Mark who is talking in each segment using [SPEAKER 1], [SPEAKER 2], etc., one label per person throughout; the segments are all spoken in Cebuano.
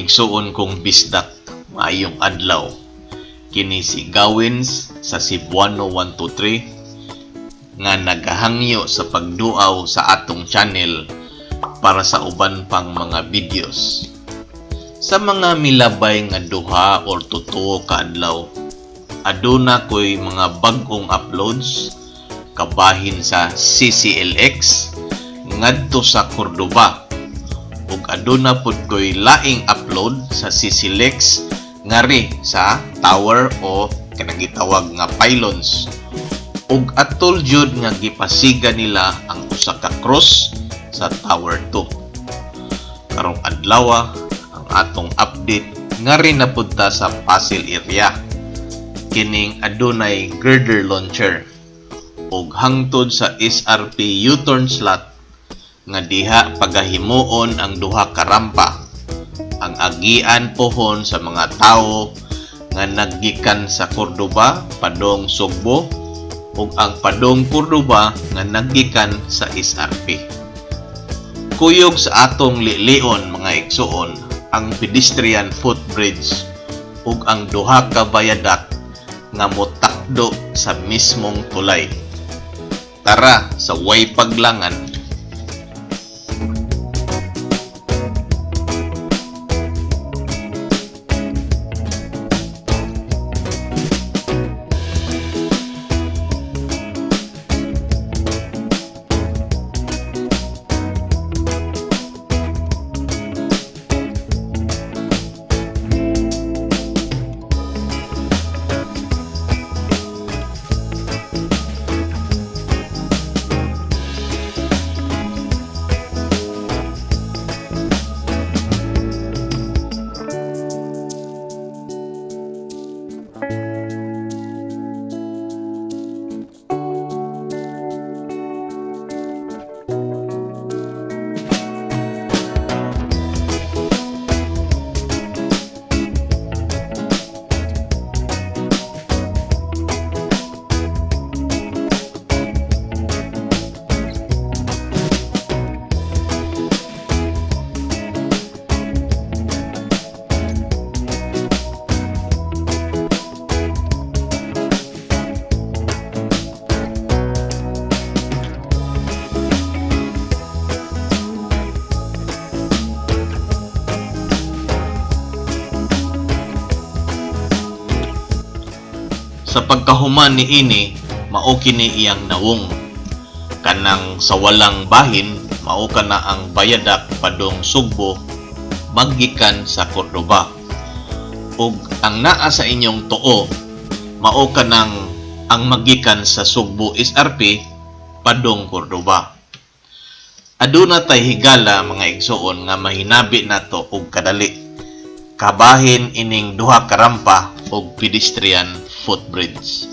[SPEAKER 1] Mga igsuon kong bisdak, maayong adlaw. Kini si Gawins sa Cebuano 123 nga nagahangyo sa pagduaw sa atong channel para sa uban pang mga videos. Sa mga milabay nga 2 or 2 ka adlaw, aduna ko'y mga bag-ong uploads kabahin sa CCLX ngadto sa Cordoba, ug aduna pud ko'y laing upload sa CCLEX ngari sa tower o kanang gitawag nga pylons, ug atol jud nga gipasiga nila ang usa ka cross sa Tower 2. Karong adlaw, ang atong update ngari na pud ta sa Pasil area, kining adunay girder launcher ug hangtod sa SRP U-turn slot nga diha pagahimuon ang duha ka rampa, ang agian pohon sa mga tawo nga naggikan sa Cordoba padong Sugbo ug ang padong Cordoba nga naggikan sa SRP. Kuyog sa atong lilion, mga igsuon, ang pedestrian footbridge ug ang duha ka viaduct nga motakdo sa mismong tulay. Tara sa way paglangan. Sa pagkahuman niini, mao kini iyang nawong. Kanang sa walang bahin, mao kana ang viaduct padong Sugbo maggikan sa Cordoba. Ug ang naa sa inyong tuo, mao kanang ang maggikan sa Sugbo SRP padong Cordoba. Aduna tay higala, mga igsuon, nga mahinabi nato og kadali. Kabahin ining duha ka rampa ug pedestrian footbridge.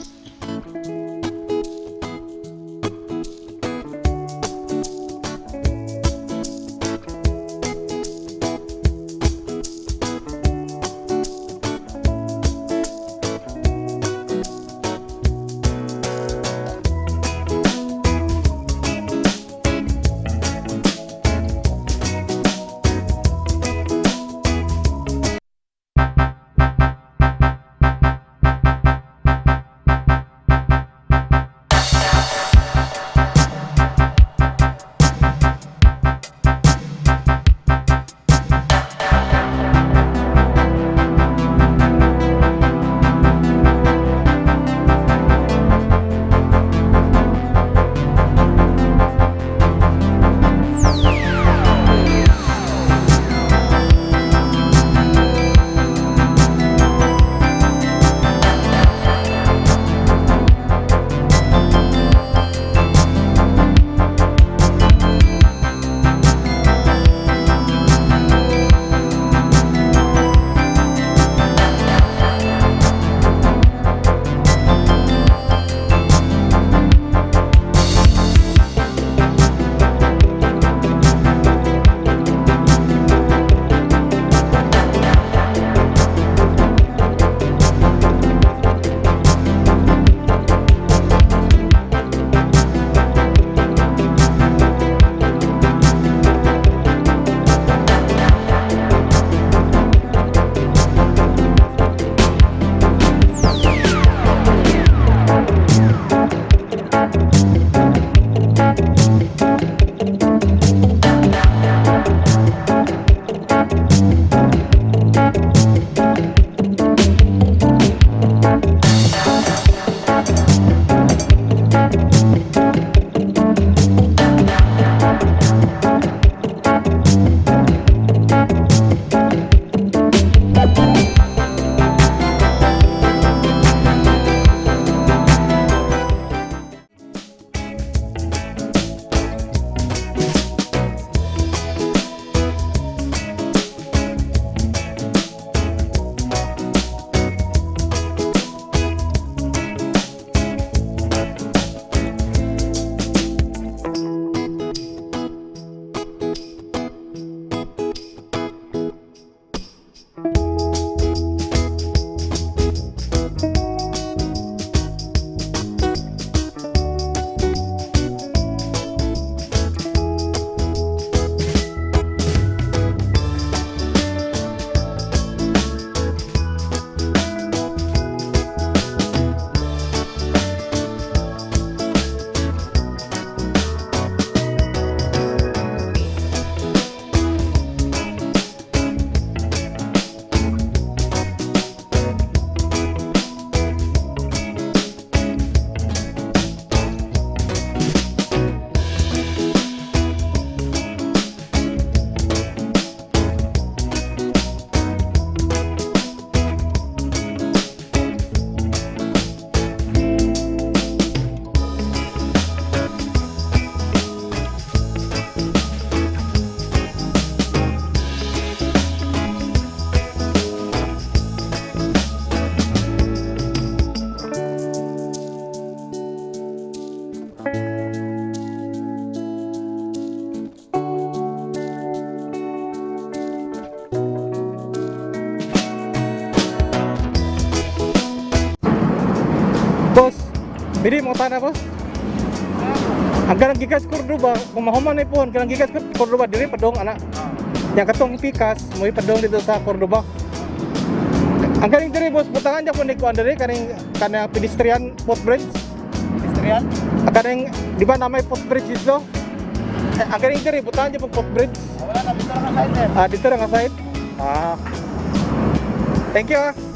[SPEAKER 2] Pwede mo tana, boss? Ang kanang gikas Cordoba, kung mahuman na ipon, kanang gikas Cordoba diri padong ana. Yang katong pikas mo padong dito sa Cordoba. Ang kaning diri, boss, butangan niya po ni kuan diri kaning kanang pedestrian footbridge.
[SPEAKER 3] Pedestrian?
[SPEAKER 2] Ang kaning, di ba na may footbridge dito? Eh, ang kaning diri butangan niya po footbridge.
[SPEAKER 3] Wala na, dito na ka side, sir.
[SPEAKER 2] Ah, dito lang ang side. Ah. Thank you ah.